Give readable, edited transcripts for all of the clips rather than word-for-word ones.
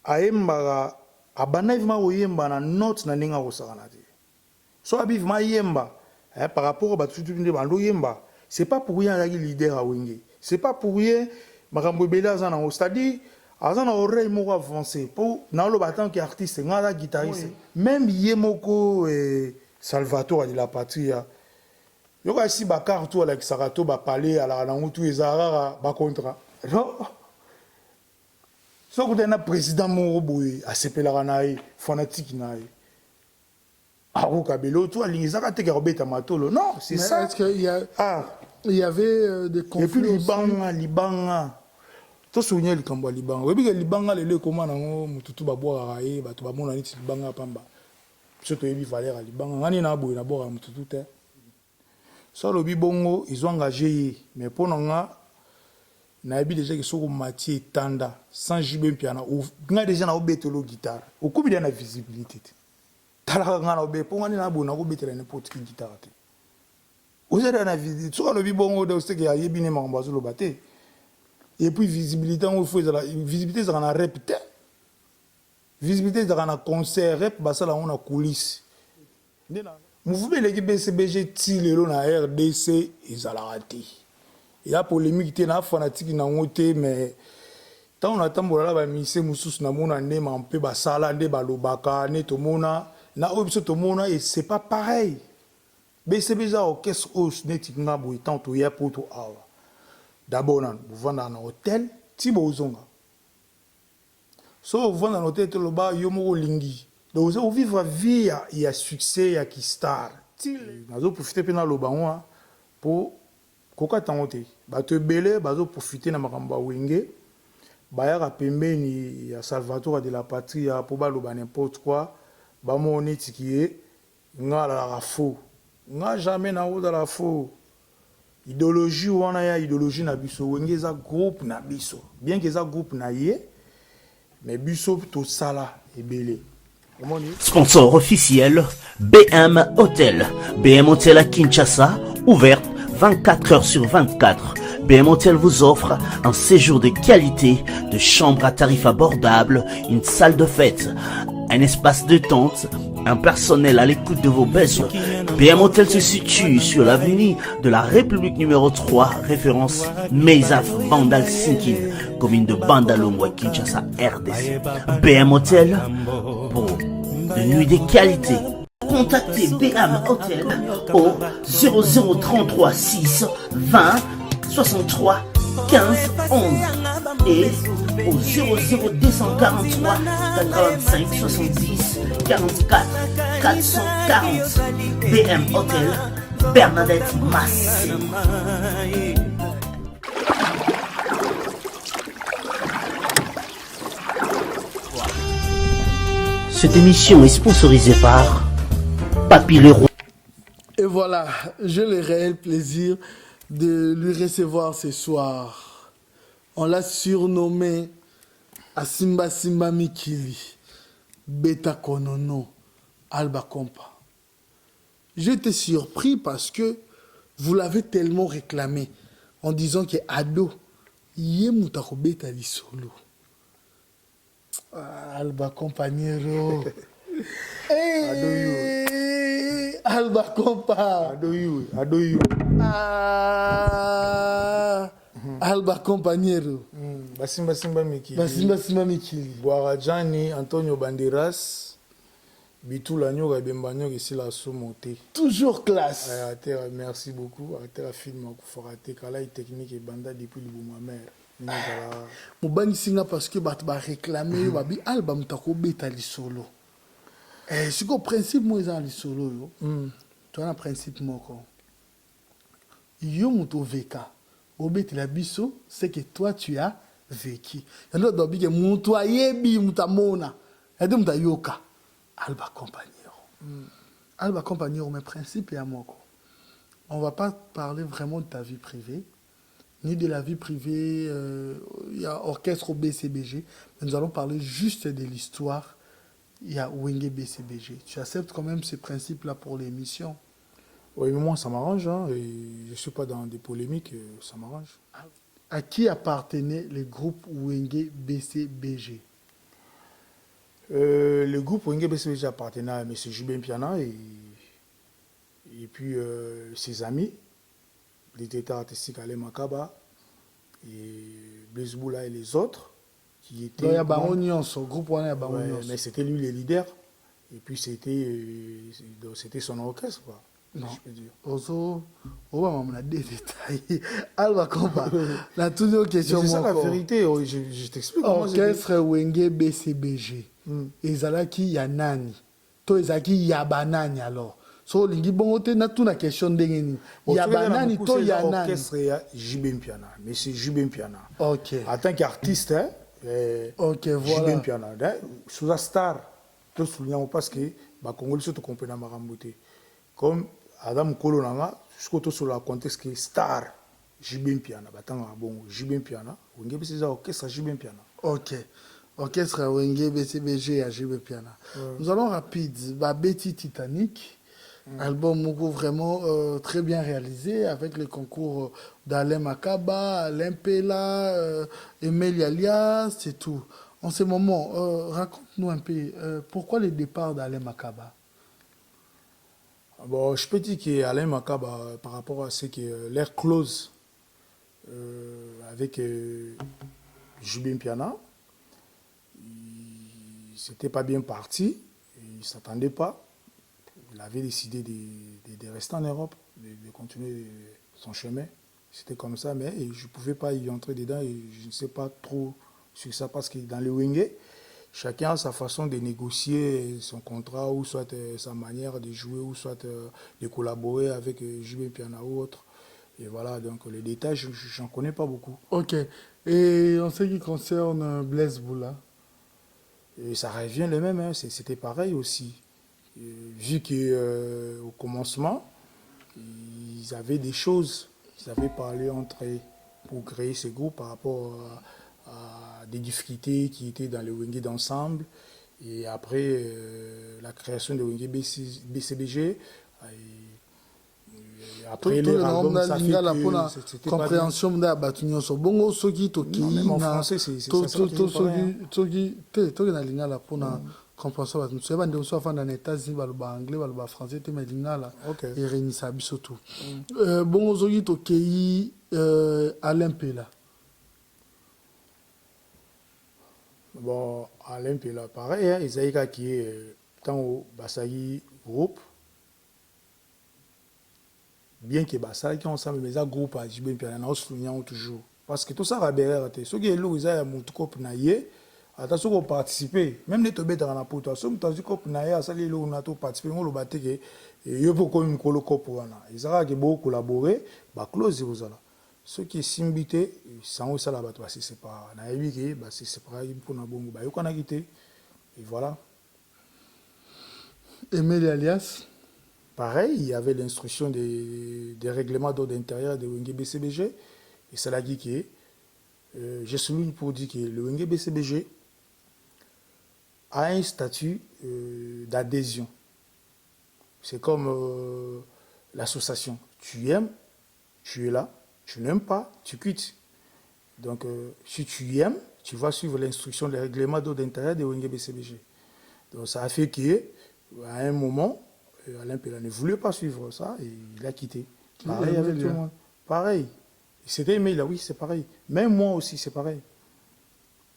Ayembaka abandaki vraiment koyemba na note na ndenge ya kosakana te. Soki abi vraiment ayemba eh, par rapport ya batu tout nde bando yemba, c'est pas pour rien azalaki leader ya Wenge. C'est pas pour rien makambo ebele aza nango, c'est à dire aza na oreille moko avancee po naloba en tant que artiste nga aza guitariste meme ye moko eh, Salvatore de la Patria yoka si ba car tout alakisaka to ba palais alaka nango tout ezalaka kaka ba contrat non. Soki okutani na president moko boye asepelaka na ye, fanatique na ye, akokabela oyo tout alingi, eza kaka te ke akobeta matolo, non c'est ça. Est-ce que il y a, ah. il y avait des Et puis conflits aussi? Libanga, libanga. To souligner likambo ya libanga. Oyebi ke libanga lelo ekoma nango mutu tout babwakaka ye, bato bamona neti libanga pamba. Biso toyebi valeur ya libanga. Nga nde na boye nabwakaka mutu tout te. Soki alobi bongo ezo engage ye mais pona nga nayebi dejà ke soki omati etanda sans JB Mpiana nga dejà nao betela yo guitare okomi dejà na visibilite te tala kaka nga nao beta po nga nde na boye nako betela n'importe qui guitare te oza dejà na visibilite soki alobi bongo donc c'est que ayebi ne makambo azo loba te et puis visibilite yango faut ezala visibilite ezalaka na rep te visibilite ezalaka na concert rep basala yango na coulisse Nde na mouvement eleki BCBG ti lelo na rdc ezalaka te. Eza polemique te, na fanatique nango te mais tango na tambola na ba musiciens mosusu na mona nde makambo pe basala nde balobaka nde tomona na oyo biso tomona et c'est pas pareil. BCBG eza orchestre oyo neti nga boye tango toya poto awa d'abord nanu bovandaka na hotel ti bozonga. Soki ovanda na hotel te loba yo moko olingi donc oza ko vivre vie ya ya succès ya ki star ti nazo profiter pe naloba ngo po kokata ngo te batu ebele bazo profiter na makambo ya wenge bayaka pembeni ya Salvatore de la patria po baloba n'importe quoi bamona neti ki nga alalaka faux nga jamais nakozala faux Ideologie wana ya ideologie na biso wenge eza groupe na biso bien que eza groupe na ye mais biso tosala ebele omoni. Sponsor officiel BM Hotel. BM Hotel à Kinshasa, ouverte 24 heures sur 24. BM Hotel vous offre un séjour de qualité, de chambres à tarif abordable, une salle de fête, un espace de tente, un personnel à l'écoute de vos besoins. BM Hotel se situe sur l'avenue de la République numéro 3, référence Meisaf Bandal Sinkin, commune de Bandalungwa, Kinshasa, RDC. BM Hotel pour de nuits de qualité. Contactez BM Hotel au 0033 6 20 63 15 11 et au 00243 85 70 44 440. BM Hotel, Bernadette Massé. Cette émission est sponsorisée par Papy Leroy. Et voilà, j'ai le réel plaisir de lui recevoir ce soir. On l'a surnommé Asimba Simba Mikili, Beta Konono, Alba Kompa. J'étais surpris parce que vous l'avez tellement réclamé en disant que Ado, ye moto akobeta lisolo. Ah, Alba Compagnero. Hey, Alba Compa. Adoyu, Adoyu. Ah, Alba Compagnero. Basimba Simba Mikili. Basimba Simba Mikili. Guarajani, Antonio Banderas. Bitula nyoka ebemba nyoka esila somo te. Toujours classe. Eh, atera merci beaucoup. Atera film akufaka te. Kalai technique ebanda depuis libumu ya mère. Ndenge ezalaka. Mobangisi nga parce que bato ba réclamer yo babi Alba moto akobeta lisolo. Eh, sikoyo principe moko eza na lisolo oyo. Toza na principe moko. Yo moto oveka, obetela biso ce que toi tu as vecu. Yango bato babi ke moto ayebi, moto amona, ya te moto ayoka. Alba Compagnero. Alba Compagnero, mais principe ya moko. On va pas parler vraiment de ta vie privée, ni de la vie privée ya orchestre au BCBG, mais nous allons parler juste de l'histoire ya Wenge BCBG. Tu acceptes quand même ce principe-là pour l'émission? Oui, mais moi ça m'arrange, hein, et je suis pas dans des polémiques, ça m'arrange. À qui appartenait le groupe Wenge BCBG? Le groupe Wenge BCBG appartenait à M. JB Mpiana et puis ses amis, le directeur artistique Alain Makaba et Blaise Boula et les autres qui étaient. Donc, il y a bango nyonso, groupe wana ya bango Ouais, nyonso. mais c'était lui le leader. Et puis c'était son orchestre, quoi. Non. Je peux dire. Ozo obama na deux détails. Alba Komba, natuni yo question C'est ça la moko. vérité, oh, je t'explique comment c'était. Orchestre Wenge BCBG ezalaki ya nani to ezalaki ya banani? Alors so olingi bongo te, natuna question ndenge nini? Bon, Ya soki eza na banani mokuse, to eza ya nani? Orchestre ya JB Mpiana, mais c'est JB Mpiana. En tant qu'artiste, hein, JB Mpiana, hein, soza star, tosouligne parce que bakongoli so tocomprena makambo te. Comme aza mokolo na nga, sikoyo tosolola contexte ke star JB Mpiana, batangaka bongo JB Mpiana, Wenge mpe eza orchestre JB Mpiana. Ok, orchestre ya Wenge BCBG ya JB Mpiana. Nous allons rapide. Babeti Titanic, album moko vraiment très bien réalisé avec le concours d'Alain Makaba, Alain Pela, Emile Alias, c'est tout. En ce moment, raconte-nous un peu pourquoi le départ d'Alain Makaba. Bon, je peux dire qu'Alain Makaba, par rapport à ce que leur clause avec JB Mpiana, c'était pas bien parti, il ne s'attendait pas. Il avait décidé de rester en Europe, de continuer son chemin. C'était comme ça, mais je ne pouvais pas y entrer dedans et je ne sais pas trop sur ça parce que dans le Wenge, chacun a sa façon de négocier son contrat ou soit sa manière de jouer ou soit de collaborer avec JB Mpiana ou autre. Et voilà, donc les détails, je n'en connais pas beaucoup. Ok. Et en ce qui concerne Blaise Boula? Et ça revient le même, hein, c'était pareil aussi. Et vu qu'au commencement, ils avaient des choses, ils avaient parlé entre eux pour créer ce groupe par rapport à des difficultés qui étaient dans le Wenge d'ensemble. Et après, la création de Wenge BCBG, et après Tout les le albums, monde ça fait lingala que mpona c'était pas bien. compréhension nde ya bato nyonso. Bongo soki tokei Non, même en na français, ça sera toujours pareil, hein. Soki te toki na lingala mpona compréhension bato mosusu, yeba ndeko mosusu afanda na États-Unis, baloba anglais, baloba français te, mais lingala eréunisa biso tout. Bongo soki tokei Alain Pela? Bon, Alain Pela, pareil, hein, ezalaki kaka ye ntango basalaki groupe, bien que basalaki ensemble, mais eza groupe ya JB Mpiana. Naosouligne yango toujours parce que tosala berere te. Soki eloko eza ya motu, cope na ye, ata soki oparticipe, même nde tobetaka na poto, soki moto azwi cope na ye, asali eloko na toparticipe ngo, oloba te ke yo mpe okomi mokolo cope wana. Eza kaka ke bocollabore, baclause ekozala. Soki esimbi te, sango esala bato basesepara. Nayebi ke baseseparaki mpona bongo, bayokanaki te et voilà. Emile Alias? Pareil, il y avait l'instruction des règlements d'ordre intérieur de Wenge BCBG. Et ça l'a dit que, je souligne pour dire que le Wenge BCBG a un statut d'adhésion. C'est comme l'association. Tu aimes, tu es là. Tu n'aimes pas, tu quittes. Donc, si tu aimes, tu vas suivre l'instruction des règlements d'ordre intérieur de Wenge BCBG. Donc, ça a fait qu'à un moment, Alain Pela ne voulait pas suivre ça et il a quitté. Qui Pareil est avec Emile, tout le hein? monde. Pareil. C'était Emile, oui, c'est pareil. Même moi aussi, c'est pareil.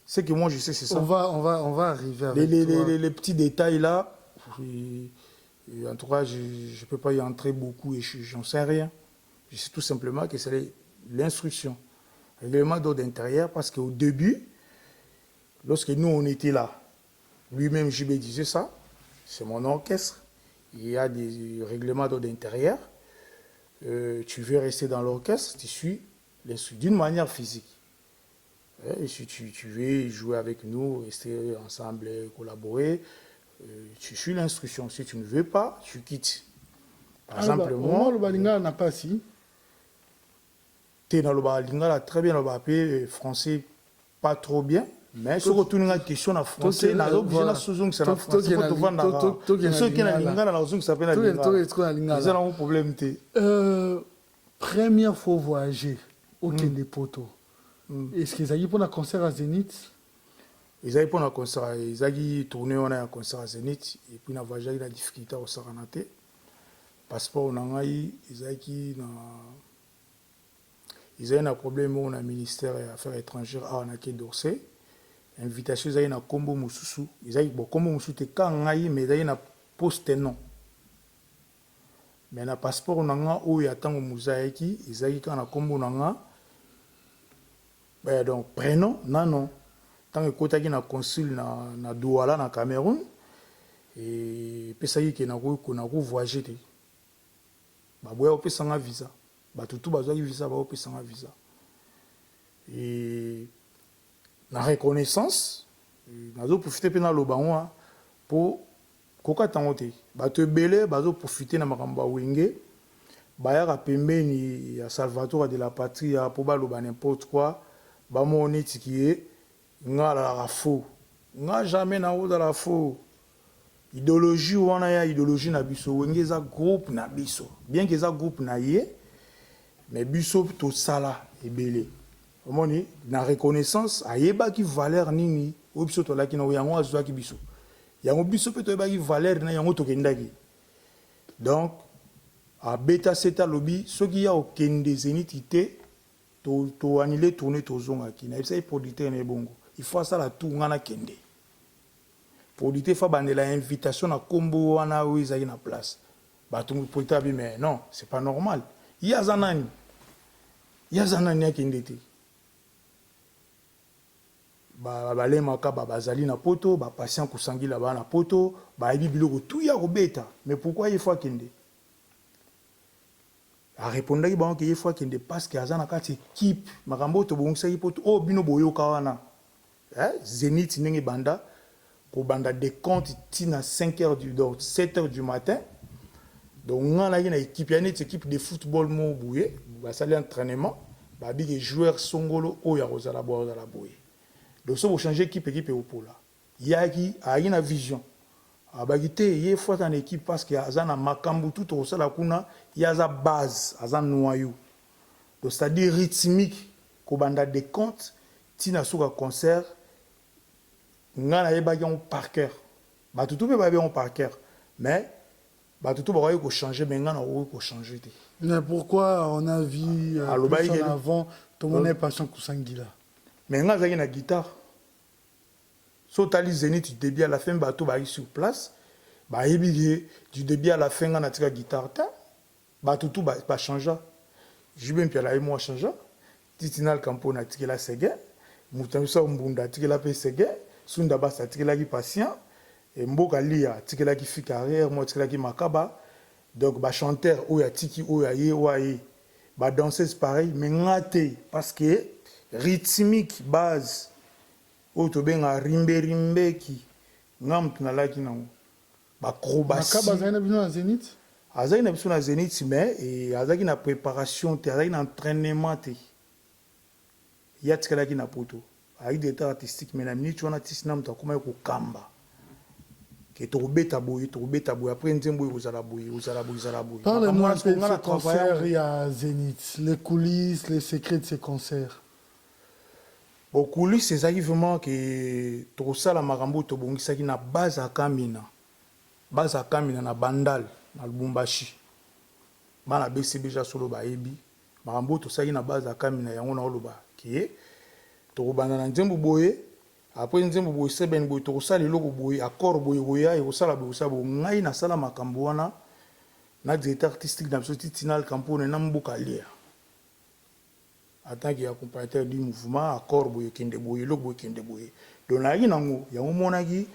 C'est que moi, je sais, c'est ça. On va arriver avec toi. Les petits détails là, et en tout cas, je ne peux pas y entrer beaucoup et j'en sais rien. Je sais tout simplement que c'est l'instruction. Règlement d'ordre intérieur, parce qu'au début, lorsque nous, on était là, lui-même, JB disait ça, c'est mon orchestre. Il y a des règlements d'ordre intérieur. Tu veux rester dans l'orchestre, tu suis l'instruction d'une manière physique. Et si tu veux jouer avec nous, rester ensemble, collaborer, tu suis l'instruction. Si tu ne veux pas, tu quittes. Par Ah, exemple, bah, moi, moi, le Balinga n'a pas si. T'es dans le Lingala très bien, le Bapé, français pas trop bien. Mais si tu as une question en français, na obligé na suzong c'est en français pour te vendre. Ceux qui na lingala na zong ça s'appelle lingala. Lingala. Ils ont un problème te. Première fois voyager au Kende Poto. Est-ce qu'ils ont pour un concert à Zénith? Ezalaki pona concert, ezalaki tournee wana ya concert ya Zenith et puis na voyageaki na difficulte ya kosakana te. Passeport na ngai ezalaki na ezalaki na problème moko na ministère ya affaires étrangères awa na Quai d'Orsay. Invitation ezalaki na kombo mosusu, ezalaki bon kombo mosusu te ka ngai mais ezalaki na poste nom. Mais na passeport na nga oyo ya tango Muze ayaki ezalaki kaka na kombo na nga. Eh donc prenom na nom tango ekotaki na consul na na Douala na Cameroun epesaki ke nako nako voyager te baboya kopesa nga visa batu tout bazwaki visa bayo pesa nga visa et na reconnaissance nazo profiter pe naloba ngo po Kokata yango te. Batu ebele bazo profiter na makambo ya wenge, bayaka pembeni ya Salvatore de la patria po baloba n'importe quoi, bamona neti que nga nalalaka faux. Nga jamais nakozala faux. Ideologie wana ya ideologie na biso, wenge eza groupe na biso. Bien que eza groupe na ye, mais biso tosala ebele. Omoni, na reconnaissance ayebaki valeur nini oyo biso tolaki na yango azuaki biso. Yango biso pe toyebaki valeur na yango tokendaki. Donc abeta sete alobi soki ya okende Zenith te to to annuler tournee tozonga kin. Ayebisaki producteur na ye bongo. Il faut asala tout nga nakende. Producteur faut abandela invitation na kombo wana oyo ezalaki na place. Batu producteur abi mais non c'est pas normal. Ye aza nani? Ye aza nani akende te? Ba Alain Makaba bazali na poto, ba Patient Kusangila ba na poto, bayebi biloko tout ya kobeta mais pourquoi ye faut akende? A repondaki bango ke ye faut akende parce que aza na kati equipe, makambo oyo tobongisaki po oyo bino boyoka wana eh, Zenith ndenge ebanda kobanda decompte ti na 5 heures du donc 7 heures du matin donc nga nayaki na equipe ya neti equipe de football moko boye basali entraînement babi ke joueur songolo oyo akozala boye akozala boye donc soki bochange équipe équipe ekopola yaki ayaki na vision abaki te ye faut aza na équipe parce que aza na makambo tout tokosala kuna ye aza base aza noyau donc c'est à dire rythmique kobanda decompte ti na suka concert Nga nayebaki yango par cœur. Batu tout pe bayebi yango par cœur. Mais batu tout bakokaki ko changer mais nga nakoki ko changer te. Mais pourquoi on a vu Alobaki plus en avant tomona ye Patient Kusangila? Mais nga azalaki na guitare. Soki otali Zenith du debut à la fin batu bayaki sur place bayebi ke du debut à la fin nga natika guitare te. Batu tout ba changea. JB Mpiana ye moko a changea. Titina Alcampone atikela Seguin, mutu na biso ya mbunda atikela pe Seguin, Sunda Bass atikelaki Patient, Mboka Liya atikelaki Fika Arrière, moi atikelaki Makaba, donc ba chanteurs oyo atiki oyo aye oyo aye, ba danseuses pareil, mais nga te parce que rythmique base oyo tobengaka rimbe rimbeki nga mutu nalaki nango. Ba acrobatie. Makaba azalaki na bino na Zenith? Azalaki na biso na Zenith mais azalaki na preparation te, azalaki na entrainement te. Ye atikalaki na poto. Azalaki directeur artistique mais na minute wana Tisna mutu akomaki kokamba que tokobeta boye, tokobeta boye, après nzembo oyo ekozala boye, ekozala boye, ezala boye. Parle-nous un peu de ce concert ya Zenith, les coulisses, les secrets de ce concert. Bon coulisse ezalaki vraiment que tokosala makambo oyo tobongisaki na base ya Kamina, base ya Kamina na Bandal na Lubumbashi. Bana BCBG ya solo bayebi makambo oyo tosalaki na base ya Kamina yango naoloba que tokobanda na nzembo boye après nzembo boye seben boye tokosala eloko boye accord boye ekoya ekosala boye ekosala boye. Ngai nasala makambo wana na directeur artistique na biso Titinal Kampone na Mboka Lia. En tant que accompagnateur du mouvement, accord boye ekende boye, eloko boye ekende boye. Donc nayaki nango, yango omonaki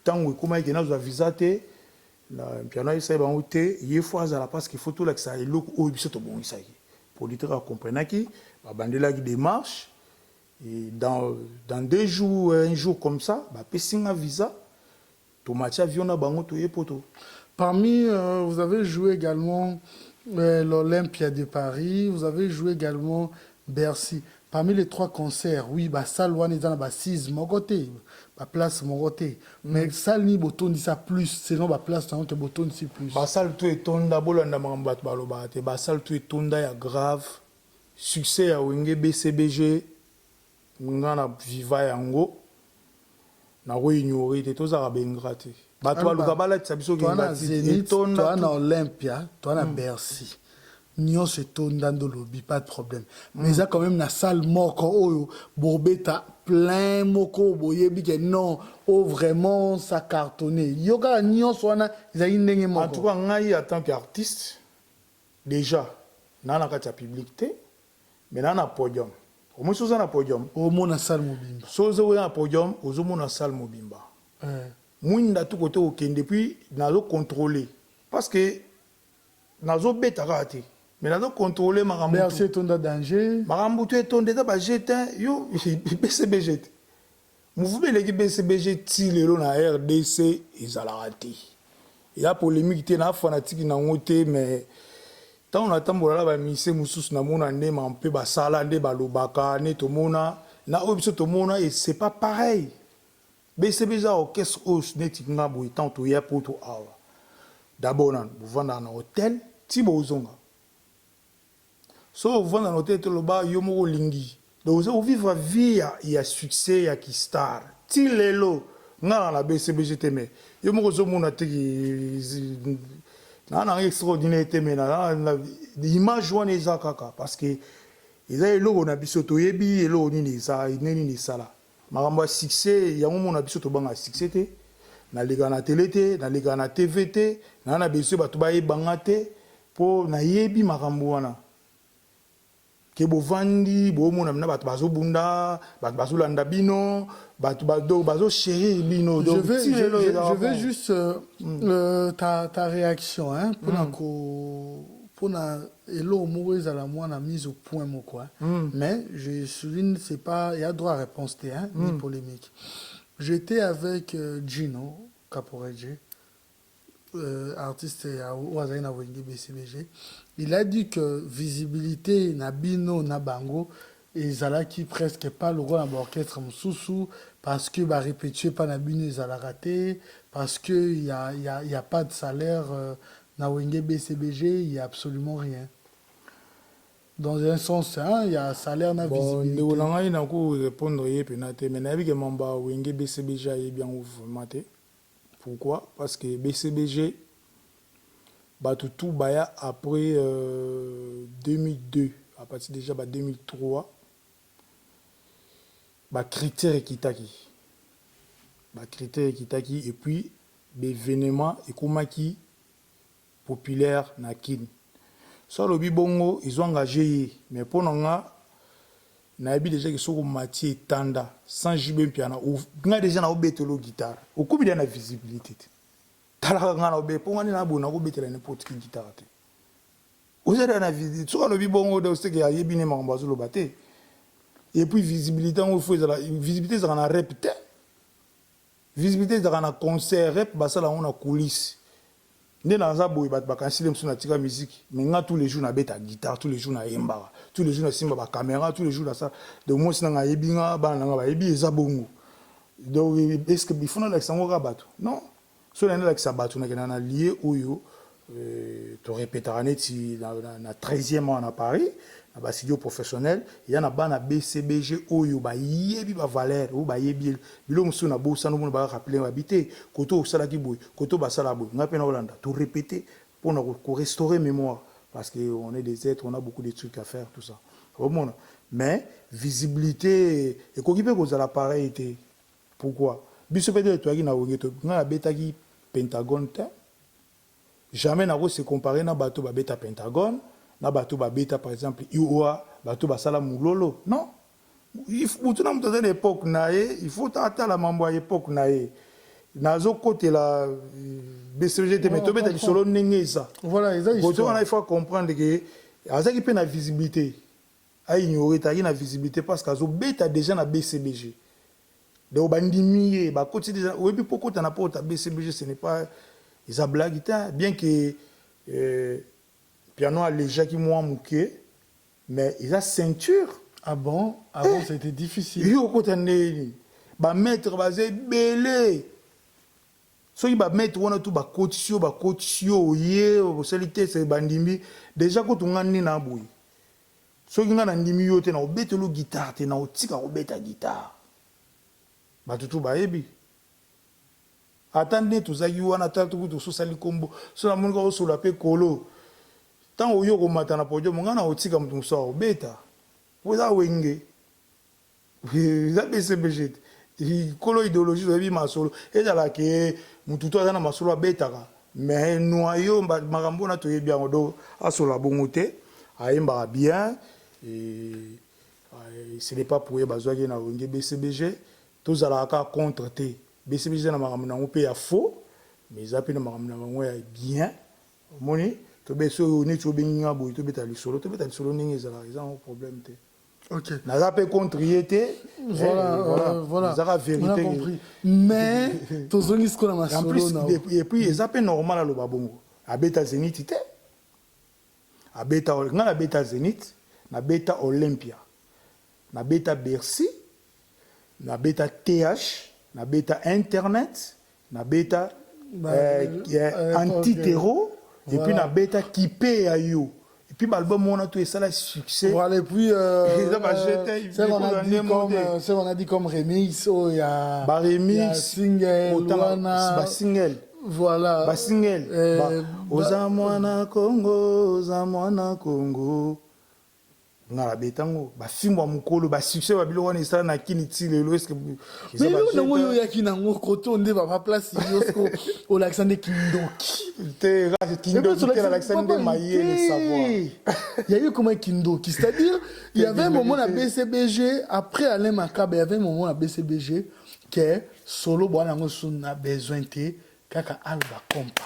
tango ekomaki ke nazwa visa te, na Mpiano ayebisaki bango te, ye faut azala parce que faut tolakisa eloko oyo biso tobongisaki. Producteur a comprenaki, babandelaki demarche et dans dans deux jours, un jour comme ça, bapesi nga visa, tomati avion na bango toye poto. Parmi, vous avez joué également l'Olympia de Paris, vous avez joué également Bercy. Parmi les trois concerts, oui, ba salle wana eza na ba assise moko te, ba place moko te. Mais salle nini botondisa plus selon ba place na ke botondisi plus? Ba salle tout etonda, bolanda makambo bato balobaka te, ba salle tout etonda ya grave. Succès ya Wenge BCBG nga na viva yango. Nakoignore te, tozalaka baingrats te. Bato baluka balatisa biso Toa na Zénith, toa na Olympia, toa na Bercy, nyonso etonda nde olobi, pas de problème. Mais eza quand même na salle moko oyo bobeta plein moko, boyebi ke non, oyo vraiment ça cartonné. Yo kaka nyonso wana ezalaki ndenge moko. En tout cas, ngai en tant qu'artiste, déjà naa na kati ya public te, mais naa na podium. Omoi so oza na podium, omona salle mobimba. So oza na podium, ozomona salle mobimba. Mwinda tu kote kokende, puis nazocontrôle parce que nazobeta kaka te, mais nazocontrôle makambo. Bercy etonda danger. Makambo tu etonda, eza baje te. Yo BCBG te, mouvement eleki BCBG ti lelo na RDC ezalaka te. Eza polémique te, na fanatique nango te, mais ntango natambola na bamise mosusu, namona nde mpe basala nde balobaka nde tomona na oyo biso tomona, et c'est pas pareil. BCB eza orchestre oyo neti nga boye, ntango toya Poto awa, d'abord nano bovandaka na hotel ti bozonga. So ovanda na hotel, toloba yo moko olingi, donc oza ovivre vie ya succès ya kistar ti lelo. Nga na BCBG te, mais yo moko ozomona te naa nanga extraordinaire te, mais na image wana eza kaka parce que eza eloko na biso. Toyebi eloko nini eza, nde nini esala makambo ya succès yango. Mona biso tobanga succès te. Naleka na télé te, naleka na TV te, naa na besoin bato bayebanga te, mpo nayebi makambo wana ke bovandi, bomona na bato bazobunda, bato bazolanda bino, bato bazochérir bino. Je veux juste ta réaction, hein, mpona ko mpona eloko moko ezala mwana mise au point moko, hein. Mais je souligne, c'est pas, il y a droit à réponse te, hein, ni polémique. J'étais avec Gino Caporeje, artiste oyo azali na Wenge BCBG. Il a dit que visibilité na bino na bango ezalaki presque pas lokola na baorchestre mosusu, parce que barépétition epa na bino ezalaka te, parce que y a pas de salaire na Wenge BCBG, il y a absolument rien. Dans un sens, hein, il y a salaire na bon, visibilité. Ndeko na ngai, nako répondre ye mpena te, mais nayebi ke mambo ya Wenge BCBG, ayebi yango vraiment te. Pourquoi? Parce que BCBG, bato tu baya après 2002, à partir déjà ba 2003, bacritère ekitaki, bacritère ekitaki, et puis baévénement ekomaki populaire na Kine. So alobi bongo, ezo engage ye, mais mpo na nga, nayebi déjà ke soki omati etanda sans JB Mpiana, nga déjà naobetela guitare, okomi déjà na visibilité te. Talaka nga na obe mpo nga nde naboye, nakobetela n'importe qui guitare te. Oza déjà na visibilité. Soki alobi bongo, donc seke ayebi ne makambo azoloba te. Et puis visibilité yango, fo ezala visibilité ezalaka na rep te, visibilité ezalaka na concert. Rep basala yango na coulisse. Nde naza boye, bato bakanisile mosusu natika musique, mais nga tous les jours nabeta guitare, tous les jours nayembaka, tous les jours nasimba bacaméra, tous les jours nasala. Donc mwasi nanga ayebi nga, bana nanga bayebi, eza bongo. Donc est ce que il faut nalakisa yango kaka bato? Non. So nai nalakisa bato, nakenda na lieu oyo torépétaka neti na 13e wana na Paris, na bastudio professionnel ya na bana BCBG oyo bayebi bavaleur, oyo bayebi biloko mosusu na bosana. Omona barappeler, babi te koto osalaki boye, koto basala boye. Ngai mpe na olanda torépété mpona korestaurer mémoire, parce que on est des êtres, on a beaucoup de trucs à faire, tout ça. Omona, mais visibilité ekoki mpe kozala pareil te. Pourquoi? Biso mpe te toyaki na Wenge, ngai nabetaki Pentagone te. Jamais nako se comparer na bato babeta Pentagone, na bato babeta par exemple ioa, bato basala mololo. Non, motu na moto aza na époque na ye, il faut atala mambo ya époque na ye. Nazokotela BCG te, mais tobeta lisolo ndenge eza. Voilà, eza. Koto wana, il faut comprendre ke azalaki mpe na visibilité. Aignore te, azalaki na visibilité parce que azobeta déjà na BCBG. Donc bandimi ye, bakoti déjà. Oyebi, mpo kota na porte BCBG, ce n'est pas, eza blague te. Bien que piano allégeaki mwa moke, mais eza ceinture. Ah bon? Avant, eh, c'était difficile. Yo okota ndeni, bamaître baza ebele. Soki bamaître wana tu bakotisi yo, bakotisi yo, oye osali te, se bandimi déjà. Kutu nga nde na boye, soki nga nandimi yo te, na obetela guitare te, na otika kobeta guitare. Bato tu bayebi. Ata nde tozalaki wana, ata tokuti tososali nkombo so namoni kaka osola mpe kolo. Ntango oyo okomata na podium, ngai na kotika moto mosusu akobeta, po eza Wenge, eza BCBG te. Kolo idéologie, toyebi masolo. Ezala ke motu to aza na masolo abetaka, mais noyo makambo wana toyebi yango. Donc asola bongo te, ayembaka bien et ce n'est pas pour ye bazwaki na Wenge BCBG. Tozalaka kaka contre te. BCBG eza na makambo nango mpe ya faux, mais eza mpe na makambo na bango ya bien. Omoni, tobe so neti obengi nga boye, tobeta lisolo, tobeta lisolo ndenge ezalaka, eza yango problème te. Naza mpe contre ye te. Voilà, voilà. Voilà. Ezaka On a vérité. Compris. Mais tozongi sikoyo na En plus masolo na et puis eza mpe normal aloba bongo. Abeta Zénith te, abeta ngai nabeta Zénith, nabeta Olympia, nabeta Bercy, nabeta TH, nabeta internet, nabeta antitero et puis nabeta kipe ya yo et puis baalbum wana to esala succès. Voilà, et puis Eza bajete, ce qu'on a dit comme remix, oh, il y a baremix, single wana. Basingle. Voilà. Basingle. Oza mwana Congo, oza mwana Congo, nga nabeta yango. Bafimbo ya mokolo, basuccès, babiloko wana esala na kini ti lelo. Eske Mais eloko nango oyo oyaki nango koto nde baba place yo siko olakisa nde kindoki. Te, kindoki te, nalakisa nde mayele, savoir. Il y a eu comment kindoki, c'est-à-dire il y avait un moment na BCBG après Alain Makaba, il y avait un moment na BCBG que solo bwana yango so na besoin te, kaka Alba Kompa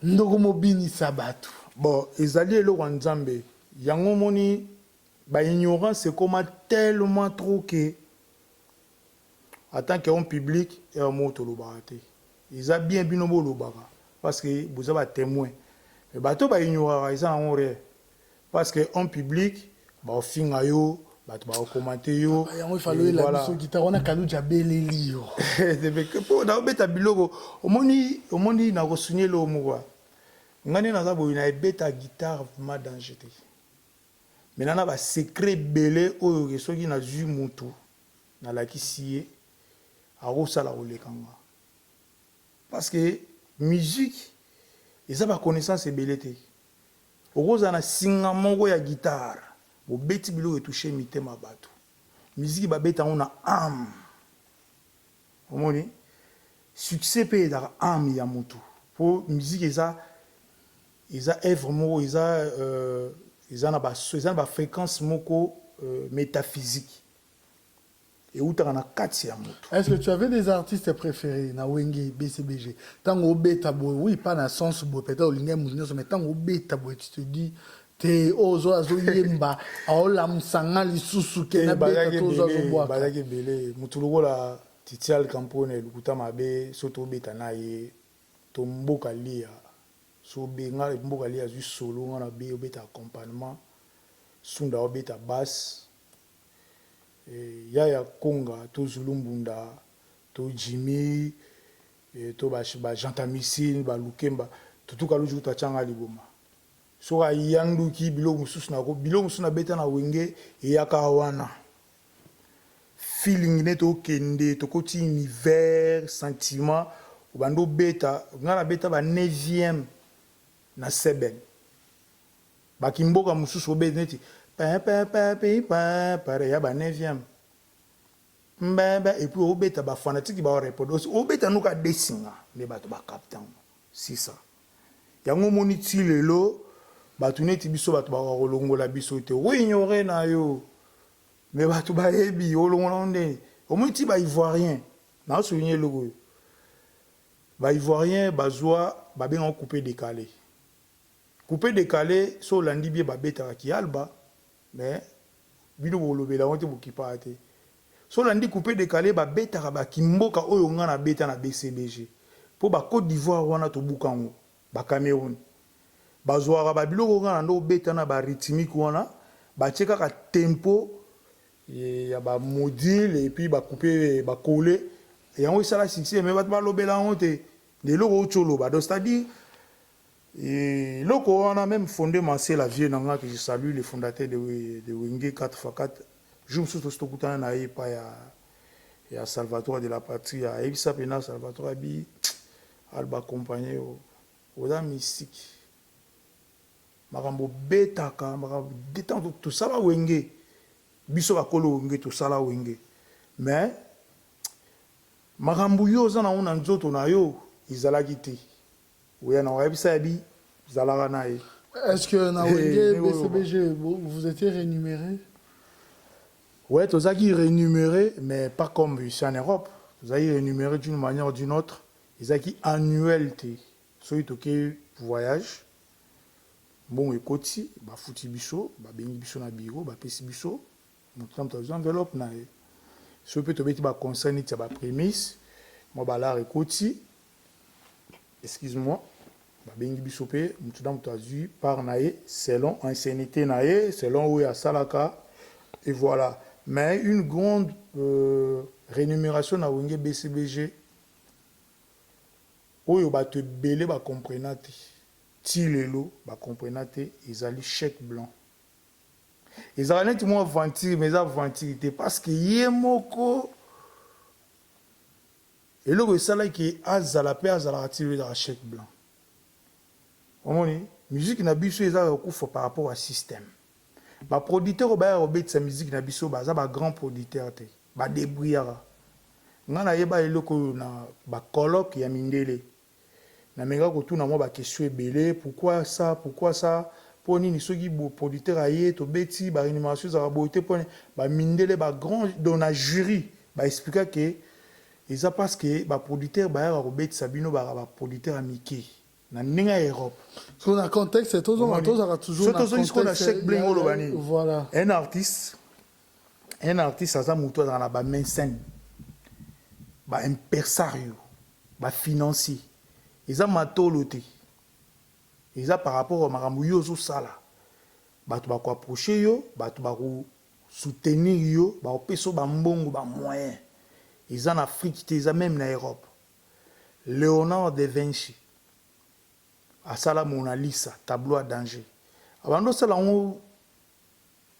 ndoko mobinisa bato. Bon, ezali eloko ya Nzambe. Yango omoni baignorance ekoma tellement trop ke en tant que homme public, ere moko tolobaka te. Eza bien bino bolobaka parce que boza batémoin, mais bato baignoraka, eza nango rien, parce que homme public baofinga yo, bato bakokomante yo. Yango efalo oyela biso guitare wana, Kaluji abeleli yo. Mpo naobeta biloko, omoni, omoni, nakosunye eloko moko. Ngai nde naza boye, na ebeta guitare vraiment danger te, mais na basecret ebele oyo ke soki nazwi mutu, nalakisi ye, akosala koleka nga, parce que musique eza baconnaissance ebele te. Okozala na singa moko ya guitare, bobeti biloko etouche mitema bato. Musique babeta yango na âme. Omoni, succès mpe ezalaka âme ya motu, mpo musique eza œuvre moko eza na bafréquence moko métaphysique eutaka na kati ya motu. Est-ce que tu avais des artistes préférés na Wenge BCBG? Ntango obeta boye, oui, pas na sens boye, peut-être olingai motu nyonso, mais ntango obeta boye, tu te dis te, oyo ozo azoyemba, aolamusanga lisusu ke nabeta to ozo azobwaka. Bazalaki ebele. Motu lokola Titial Campone, lokuta mabe, so tobeta na ye to mboka lia, so nga mboka lia azwi solo, nga na be obeta accompagnement, Sunda obeta basse, Yaya Konga to Zulu Mbunda to Jimmy to bagentamicine, balukemba, tutuka luju kutu atianga liboma soki ayanduki biloko mosusu. Nako biloko mosusu nabeta na Wenge eyaka wana feeling neti okende tokoti univers sentiment, obandi obeta. Ngai nabeta ba 9e na seben, bakimboka mosusu obeta neti pere ya ba 9e mbembe, et puis obeta, bafanatike baorépondre, obeta nuka desinga nde bato bacapter yango. Sisa yango omoni ti lelo bato neti biso, bato bakoka kolongola biso te. Okoignore na yo, mais bato bayebi olongola ngo ndenge omoni ti baivoirien. Naosouligne eloko oyo, baivoirien bazwa babengaka coupé décalé. Coupé décalé, so olandi bien, babetaka kialba, mais bino bolobela yango te, bokipaka te. So olandi coupé décalé, babetaka bakimboka oyo nga nabeta na BCBG, mpo bacôte d'Ivoire wana tobuka yango, bacameroun bazwaka babiloko nga na nde obeta na barythmique wana, batie kaka tempo ya bamodule et puis bacoupe bakole yango, esala succès, mais bato balobela yango te. Eloko outi oloba, donc c'est-à-dire eloko wana, même Fondé Mansel, vieux na nga que je salue, le fondateur de Wenge 4x4, jour mosusu tosi tokutana na ye epai ya Ya Salvatore de la Patria ayebisa pena Salvatore abi Alba accompagne yo oza mystique makambo obetaka makambo tango tosala wenge biso bakolo wenge tosala wenge mais makambo yo oza nango na nzoto na yo ezalaki te oya na ayebisa yabi zalaka na ye. Est-ce que na Wenge BCBG vous étiez rémunéré? Ouais, tozalaki rémunéré, mais pas comme ici en Europe. Tozalaki rémunéré d'une manière ou d'une autre. Ezalaki annuel te. Soki toke voyage, mbongo ekoti, bafuti biso, babengi biso na bureau, bapesi biso, moto na moto azwi enveloppe na ye. Soki mpe tobeti baconcert neti ya baprémices, mwa balare ekoti, excuse-moi, babengi biso mpe, moto na moto azwi part na ye selon ancienneté na ye, selon oyo asalaka, et voilà. Mais une grande rémunération na Wenge BCBG oyo bato ebele bacomprena te ti lelo, bacomprena te, ezali chèque blanc. Ezalaka neti mwa aventure, mais eza aventure te, parce que ye moko eloko esalaki azala mpe azalaka ti lelo ezalaka chèque blanc. Omoni, musique na biso eza kokufa par rapport à système. Baproducteur oyo bayaka kobetisa musique na biso baza bagrand producteur te, badébrouillaka. Ngai nayeba eloko oyo na bacolloque ya mindele, nameka kotuna mwa baquestion ebele: pourquoi ça, pourquoi ça, mpo nini soki producteur aye tobeti, barémunération ezalaka boye te? Mpo bamindele, bagrand donc na jury, baexplika ke eza parce que baproducteur bayaka kobetisa bino baka baproducteur ya mike na ndenge ya Europe. So na contexte tozonga, tozalaka toujours. So tozongi sikoyo na chèque blanc, oloba nini? Voilà. Un artiste aza motu azalaka na bamécène, baimpresario, bafinancier. Eza matolo te, eza par rapport a makambo yo ozosala. Bato bakoapproche yo, bato bakosoutenir yo, bakopesa yo bambongo, bamoyen. Eza na Afrique te, eza même na Europe. Léonard de Vinci asala Mona Lisa, tableau à danger. Abandi osala yango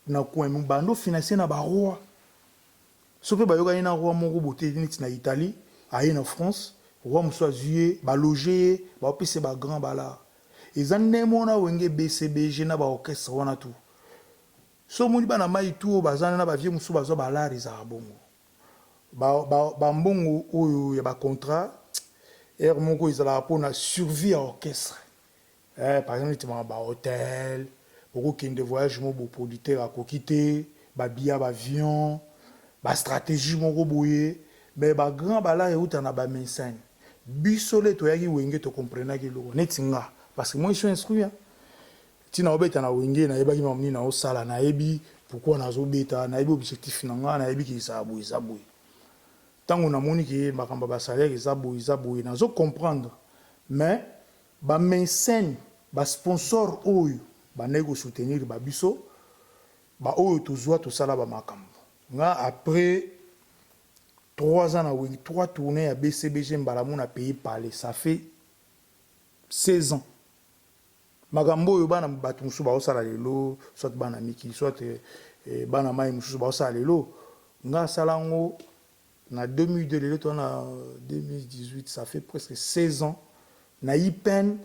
na coin, bando financier na baroi. So mpe bayokani na roi moko bote neti na Italie, aye na France, roi mosusu azwi ye, baloge ye, baopesa ye bagrand balar. Eza ndenge moko na Wenge BCBG na baorchestre wana tu. So omoni bana mai tu oyo baza na bavie mosusu bazwa balare, ezalaka bongo. Bambongo oyo ya bacontrat aire moko ezalaka mpona survie ya orchestre. Par exemple neti bahotel, okokende voyage moko, boproducteur akoki te, babia baavion, bastratégie moko boye. Mais bagrand balare euta na bamécène. Biso le toyaki Wenge, tokomprenaki eloko neti nga, parce que moi je suis instruit. Ntina obeta na Wenge, nayebaki makambo nini naosala, nayebi pourquoi nazobeta, nayebi objectif na nga, nayebi ke ezala boye, eza boye. Ntango namoni ke makambo ya basalaire eza boye, eza boye, nazo comprendre. Mais bamécène, basponsor oyo bandaki kosoutenir babiso baoyo tozwa, tosala bamakambo. Nga après 3 ans na Wenge, trois tournées ya BCBG, mbala mo na pays palais, ça fait 16 ans. Makambo oyo bana bato mosusu baosala lelo, soit bana mikili, soit bana mai mosusu baosala lelo, nga asala yango na 2002. Lelo toza na 2018, ça fait presque 16 ans. Nayi peine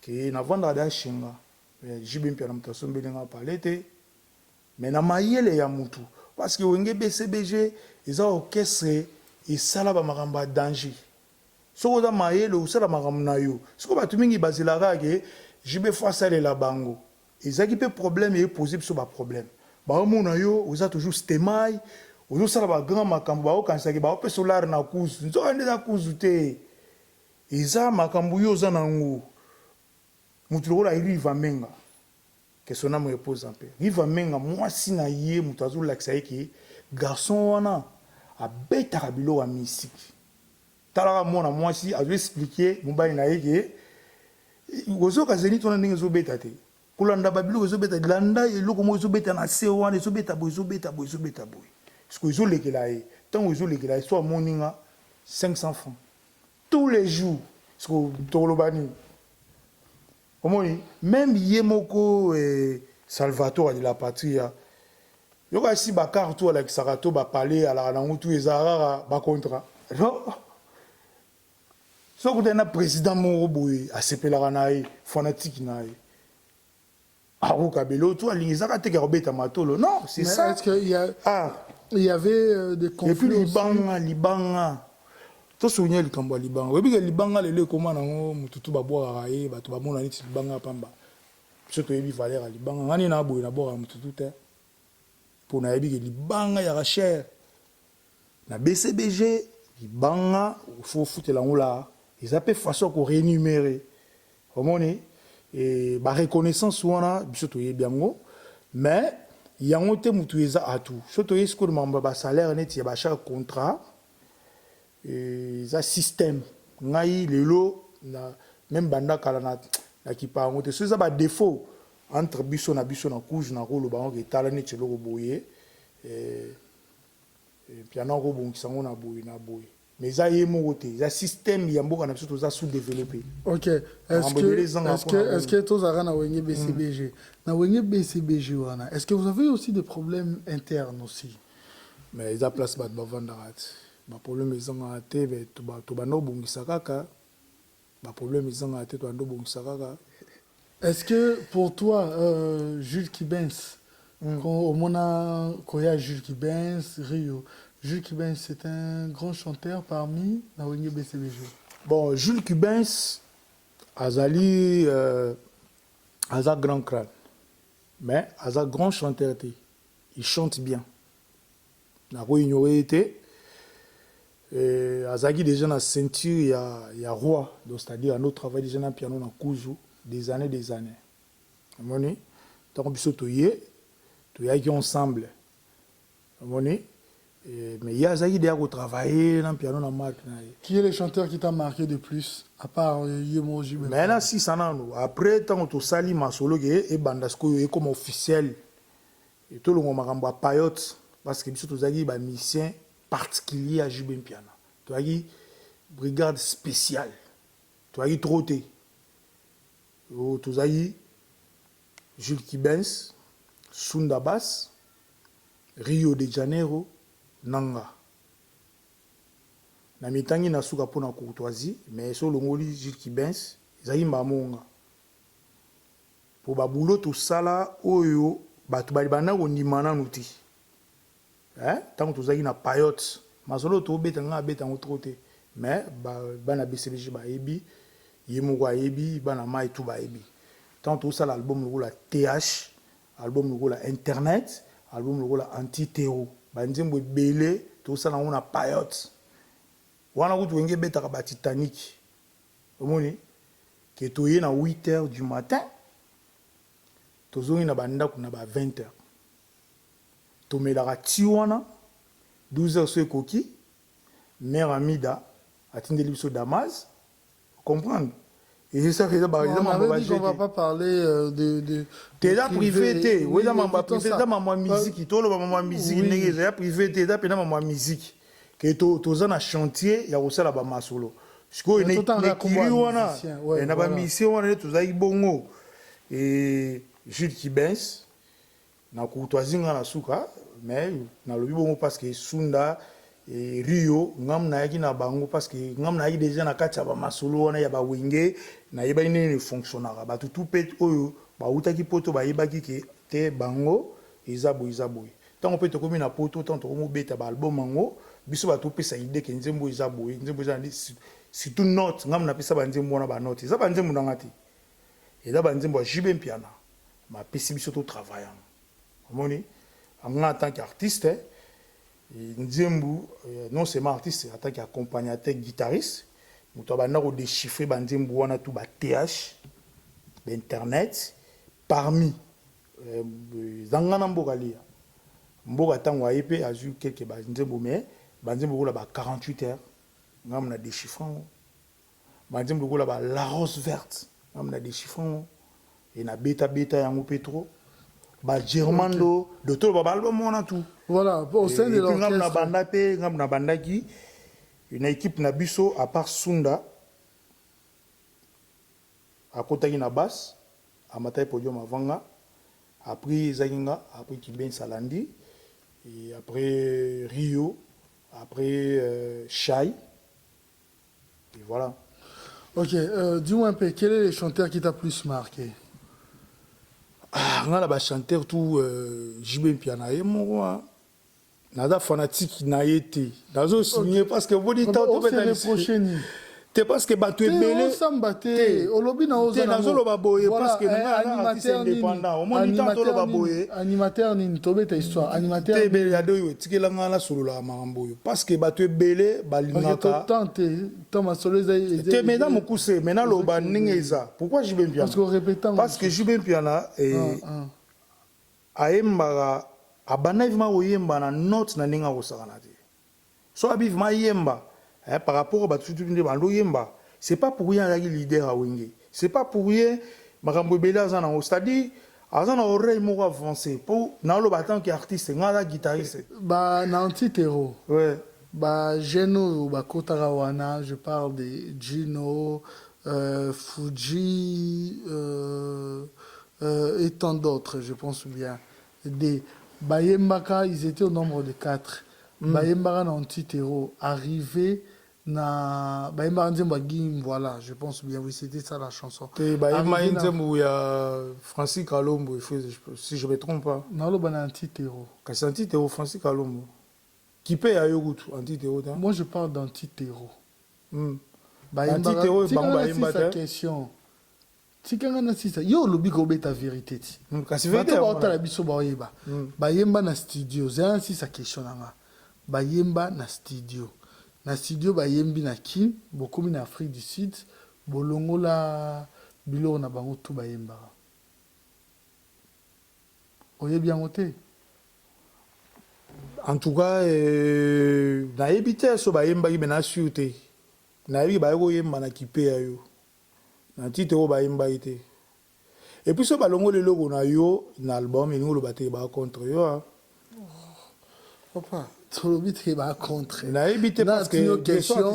ke navandaka da shinga JB Mpiana, moto asombeli nga pale te, mais na mayele ya mutu, parce que Wenge BCBG eza orchestre esala bamakambo ya danger. Soki oza mayele, osala makambo na yo. Soki bato mingi bazelaka ke JB fo asalela bango, ezalaki mpe problème, epose biso baproblème. Baomona yo oza toujours stemai, ozosala bagrand makambo, baokanisaki baopesa olare na kuzu. Nzoka nde eza kuzu te, eza makambo yo oza nango. Motu lokola Riva Menga, que son âme repose en paix, Riva Menga, mwasi na ye moto azolakisa ye ke garçon wana abetaka biloko ya misiki. Talaka mwana mwasi azoexplike mobali na ye ke ozoyoka zénith wana ndenge ezobeta te, kolanda babiloko ezobeta, landa eloko moko ezobeta na se wana, ezobeta boye, ezobeta boye, ezobeta boye. Siko ezolekela ye, ntango ezolekela ye, so amoni nga 500 francs tous les jours. Siko tokoloba nini? Omoni, même ye moko Salvatore de la Patria. Yoka si ba car tout alakisaka to bapale alaka nango tu, eza kaka bacontrat. Non, soki okutani na président moko boye, asepelaka na ye, fanatique na ye, akokabela oyo to alingi, ezaka teke akobeta matolo. Non, c'est ça. Est-ce qu'il y a, ah, il y avait des conflits? Et puis libanga, libanga, tosouligner likambo ya libanga. Oyebi ke libanga lelo ekóma nango motutu babwakaka ye, bato bamona neti libanga ya pamba. Biso toyebi valeur ya libanga. Nga nini na boye, nabwakaka motutu te, mpo nayebi ke libanga yaka cher. Na BCBG, libanga fo ofutela yango. La eza mpe façon ya korémunérer. Omoni e bareconnaissance wana, biso toyebi yango, mais yango te motu eza atu. So toyebi sikoyo makambo ya basalaire neti ya bachaque contrat, eza système. Ngai lelo na même banda kala na nakipa yango te. So eza badéfaut entre biso na biso na couge, na koloba yango, etala neti eloko boye, piano akobongisa yango na boye na boye, mais eza ye moko te, eza système ya mboka na biso, toza sous développé. Ok, est-ce que tozalaka na Wenge BCBG, na Wenge BCBG wana, est-ce que vous avez aussi des problèmes internes aussi? Mais eza place bato bavandaka te, baproblème ezangaka te. Tobanda kobongisa kaka, baproblème ezangaka te, tobanda kobongisa kaka. Est-ce que pour toi, Jules Kibens, quand omona koya Jules Kibens, Rio, Jules Kibens, c'est un grand chanteur parmi na Wenge BCBG? Bon, Jules Kibens azali aza grand crâne, mais aza grand chanteur te. Il chante bien, nakoignore ye te. Azalaki déjà na ceinture ya roi, donc c'est-à-dire ando travaille déjà na piano na kuzu des années, des années. Omoni, ntango biso toye, toyaki ensemble, omoni, mais ye azalaki deya kotravaille na piano na marque na ye. Qui est le chanteur qui t'a marqué de plus, à part ye mo JB? Mais na sisa nanu. Après, ntango tosali masolo ke ebanda sikoyo, ekoma officiel, tolongwa makambo ya payote, parce que biso tozalaki bamusicien particulier ya JB Mpiana, tozalaki brigade spéciale, tozalaki trop te. Tozalaki Jules Kibens, Sunda Bas, Rio de Janeiro, nanga na mitangi na suka mpona courtoisie. Mais so olongoli Jules Kibens, ezalaki mbamonga po babulo tosala oyo bato banda kondima nanu te. Ntango tozalaki na payote, masolo tobeta, nga abeta yango trop te, mais bana BCBG bayebi, ye moko ayebi, bana mai tu bayebi. Ntango tosala album lokola Th, album lokola Internet, album lokola Antitero, banzembo ebele tosala yango na payote wana. Kutu Wenge ebetaka batitanic. Omoni ke toye na 8 heures du matin, tozongi na bandako na ba 20 heures, tomelaka ti wana 12 heures. So ekoki, mare Amida atindeli biso Damas, comprendre, eza eza On va pas parler de te, eza privé te. Eza mambo ya privé, eza mambo ya miziki. Toloba mambo ya miziki ndenge eza ya privé te, eza mpena mambo ya miziki ke toza na chantier ya kosala bamasolo. Sikoyo nekili wana na bamusicien wana nde tozalaki bongo. Jules Kibens na courtoisie, nga na suka, mais nalobi bongo parce que Sunda e Rio, ngam nayaki na bango, parce que ngam nayaki déjà na kati ya bamasolo wana ya bawenge, nayebaki ndenge efonctionnaka. Bato tu mpe oyo bautaki Poto bayebaki ke te, bango eza boye, eza boye. Ntango mpe tokomi na Poto, ntango tokomi kobeta baalbum yango, biso bato opesa idée ke nzembo eza boye, nzembo eza surtout note. Ngam napesa banzembo wana banote, eza banzembo nanga te, eza banzembo ya JB Mpiana, mapesi biso totravaille yango. Omoni, nga en tant qu'artiste nzembu, non seulement artiste, en tant qu'accompagnateur guitariste, moto abanda kodéchiffrer banzembu wana tu, ba Th, bainternet, parmi eza nga na mboka lia mboka. Ntango aye mpe azwi quelque banzembo, mais banzembo lokola ba 48 heures, ngambo na déchiffre yango, banzembo lokola ba La Rose Verte, ngambo na déchiffre yango, e nabetabeta yango mpe trop, bagermando de toloba baalbum wana tout. Voilà, au sein de l'orchestre, ngambo na banda mpe, ngambo na bandaki na équipe na biso, à part Sunda akotaki na basse, amataki podium avant nga, après ezalaki nga, après Kibens alandi. Et après Rio, après Shai. Et voilà. Ok, dis-moi un peu, quel est le chanteur qui t'a plus marqué? Ah, nga na bachanteur tout, JB Mpiana ye moko, ah. Naza fanatique na ye te, nazosigne parce que boni reproche nini? Te, parce que bato ebele osamba te, olobi na te. Nazoloba boye parce que nga artiste indépendant, omoni ntango toloba boye. Animateur nini? Tobeta histoire, animateur. Te, ebele ya oyo etikelanga nasololaka makambo oyo parce que bato ebele balingaka te to masolo. Te, mais eza mokuse, mais naloba ndenge eza. Pourquoi JB Mpiana? Parce que JB Mpiana ayembaka, abanda vraiment koyemba na note na ndenge akosakana te. So abi vraiment ayemba par rapport bato sutu nde bando oyemba, c'est pas pour rien azalaki leader ya Wenge, c'est pas pour rien. Makambo ebele aza nango, c'est-à-dire aza na oreille moko avancé. Mpo naoloba tant que artiste, nga aza guitariste. Ba na Antitero, ouais. Bajeune oyo bakotaka wana, je parle de Gino, Fuji et tant d'autres, je pense bien des bayembaka, ils étaient au nombre de quatre. Bayembaka na Antitero, arrivé na bayembaka nzembo ya Gim, voilà, je pense bien, oui, c'était ça la chanson. Te, bayembaki nzembo ya Francis Kalombo, si je me trompe pas. Naloba na Antitero. Kasi Antitero, Francis Kalombo kipe ya yo kutu Antitero te. Moi, je parle d'Antitero. Antitero, bango bayemba te. Question, tikanga na sisa. Yo olobi kobeta vérité ti. Kasi bato baotala biso baoyeba. Bayemba na studio, zela na sisa question na nga. Bayemba na studio, na studio bayembi na Kin, bokomi na Afrique du Sud, bolongola biloko na bango tu bayembaka. Oyebi yango te? En tout cas, nayebi te so bayembaki, me na sûr te. Nayebi baye koyemba na kipe ya yo na titre oyo bayembaki te. Et puis so balongoli eloko na yo na album, elingi oloba te baa contre yo, ah. Papa, tolobi te baa contre. Nayebi te, parce que question,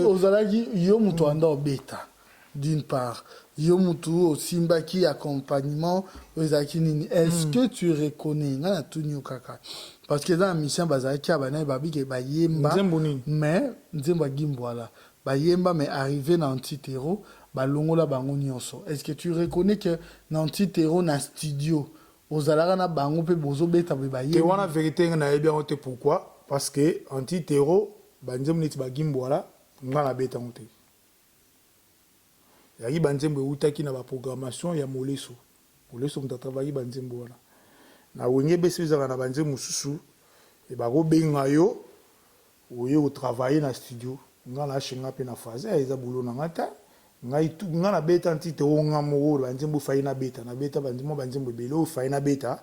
ozalaki yo moto anda obeta, d'une part yo motu osimbaki accompagnement oyo ezalaki nini? Est-ce que tu reconnais? Ngai natuni yo kaka parce que eza na mission, bazalaki ya banaye babike bayemba. Nzembo nini? Mais nzembo ya Gimbwala bayemba, mais arrivé na Antitero, balongola bango nyonso. Est-ce que tu reconnais que na Antitero, na studio, ozalaka na bango mpe bozobeta boye? Te. Bayembi. Wana vérité, ngai nayebi yango te. Pourquoi? Parce que Antitero, banzembo neti bagimbwala, ngai nabeta yango te. Ezalaki banzembo eutaki na baprogrammation ya Moleso. Moleso moto atravaki banzembo wana na Wenge. Besi ezalaka na banzembo mosusu bakobenga yo, oye kotravaille na studio. Ngai naashenga mpe na phase eza bulo na nga te. Ngai ngai nabeta ntite oyo nga moko, banzembo efai nabeta, nabeta banzembo, banzembo ebele oyo efai nabeta.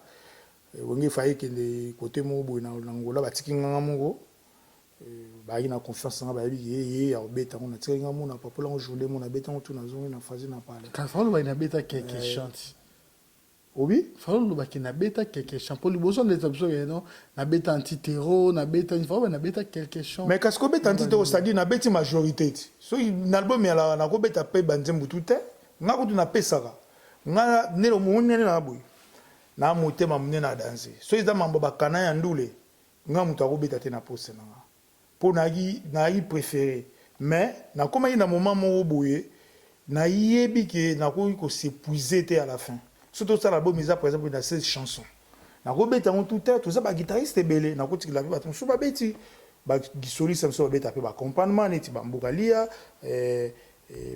Wenge efai ekende kote moko boye na Ngola, batiki nganga moko, bayaki na confiance nanga, bayebi ye ye ya kobeta yango. Natikaki nga mona papola yango journée mo nabeta yango tu, nazongi na phase na pale. Falo olobaki nabeta quelque chante. Obi? Falo olobaki nabeta quelque chant mpo liboso ndeta biso no nabeta Antitero, nabeta, falo nabeta quelque chant. Mais kasi kobeta Antitero, c'est-à-dire nabeti majorité ti soki na album yalaka nakobeta mpe banzembo tu te. Nga kutu napesaka nga nde monene na boye na motema monene na danse. Soki eza mambo bakana ya ndule, nga moto akobeta te na poste na nga mpo nayaki préféré. Mais nakomaki na moment moko boye, nayebi ke nakoki kos'épuiser te. À la fin, so tosala album eza par exemple na 16 chansons, nakobeta yango tout te. Toza baguitariste ebele, nakotikela mpe bato mosusu babeti, basoliste mosusu babeta mpe baaccompagnement neti bamboka lia,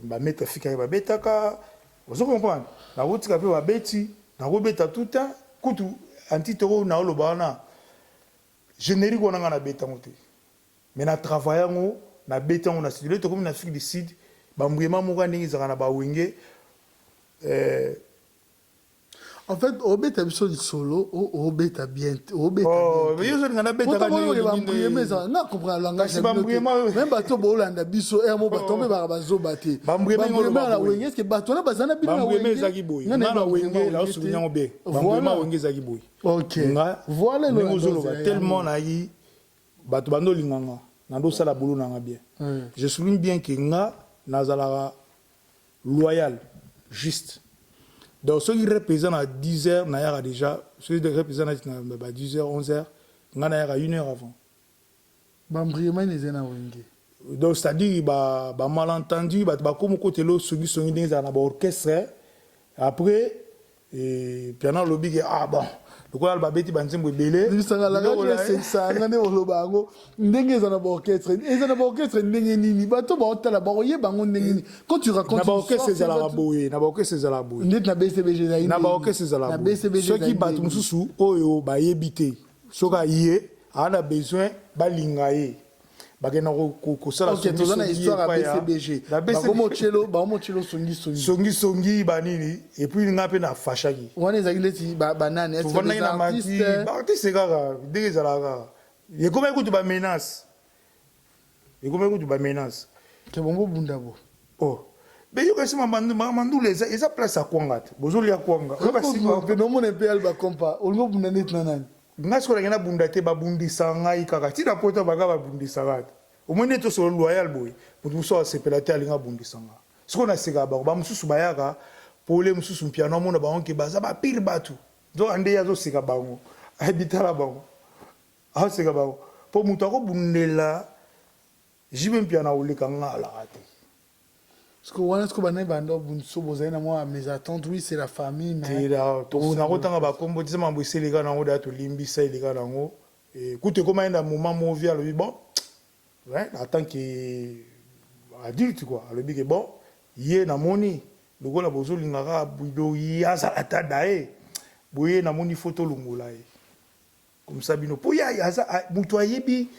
bamaître Fikari babetaka, ozo comprendre. Nakotika mpe babeti, nakobeta tout te. Kutu Antitero naoloba wana, générique wana nga nabeta yango te, mais na travaille yango, nabeti yango na studio. Tokomi na Afrique du Sud, bambuyema moko ya ndenge ezalaka na bawenge. En fait, obeta biso lisolo, obeta bien te, obeta. Oh, yo ozolinga nabetaka. Bambuyema ezala na comprendre langage. Kasi bambuyema- Même bato boolanda biso ere mo, bato mpe baka bazoba te. Bambuyema Bambuyema na boye. Wenge, est-ce bato wana baza na bino na Bambuyema Wenge? ezalaki boye. Nga Nga na nayebi Wenge, bambuyema naosouligne yango bien, Voilà. bambuyema Wenge ezalaki boye. Nga Voilà. ndenge ozoloba, tellement nayi bato bando olinganga, nandosala boulot nanga bien. Je souligne bien ke nga nazalaka loyal, juste. Donc soki rep eza na 10 heures, nayaka déjà. Soki rep eza nati na ba 10 heures, 11 heures. Ngai nayaka une heure avant. Bambriema nini eza na Wenge? Donc c'est-à-dire ba malentendu, bato bakomi okotela osongisongi ndenge ezala na baorchestre. Après Piano alobi ke ah bon, lokola babeti banzembo ebele. Lisangalanga nde oloba yango ndenge eza na baorchestre, eza na baorchestre ndenge nini? Bato baotala, bakoyeba yango ndenge nini quand tu racontes? Na baorchestre ezalaka boye, na baorchestre ezalaka boye. Ndeti na BCBG ezali? Na baorchestre ezalaka boye. Soki bato mosusu oyo bayebi te, soki aye, aa na besoin balinga ye, bakenda kosala. Toza na histoire ya BCBG, bakomotielo songisongi. Songisongi banini, et puis nga mpe nafashaki. Wana ezalaki neti banani? Tovandaki na maki, baartiste kaka ndenge ezalaka kaka. Ekomaki kutu bamenace, ekomaki kutu bamenace. Ke bongo bunda bo. Oh, beyoka nsima mandula eza place ya kwanga te, bozolia kwanga. Nomona mpe Alba Kompa, olingi obunda neti na nani? Ngai sikoyo nakenda bunda te, babundisa ngai kaka ntina poto, banga babundisaka te. Omoi nde tosolo loyal boye, moto mosusu asepela te, alingi abundisa nga. Sikoyo nasekaka bango, bamosusu bayaka pole mosusu, Mpiano amona bango ke baza bapire bato, nzoka nde ye azoseka bango, ayebi tala bango, azoseka bango mpo moto akobundela JB Mpiana oleka nga alaka te. Parce que wana sikoyo banani banda obundisa? Bozali na mwa mésentente, oui, c'est la famille, mais Nakotanga bakombo te, mambo esi eleka nango, daya tolimbisa, eleka nango. Kutu ekoma ye na moment movi alobi bon, en tant que adulte quoi, alobi ke bon, ye namoni lokola bozolingaka budo, ye azala ta daye boye, namoni fo tolongola ye comme ça bino, mpo ye aza moto ayebi,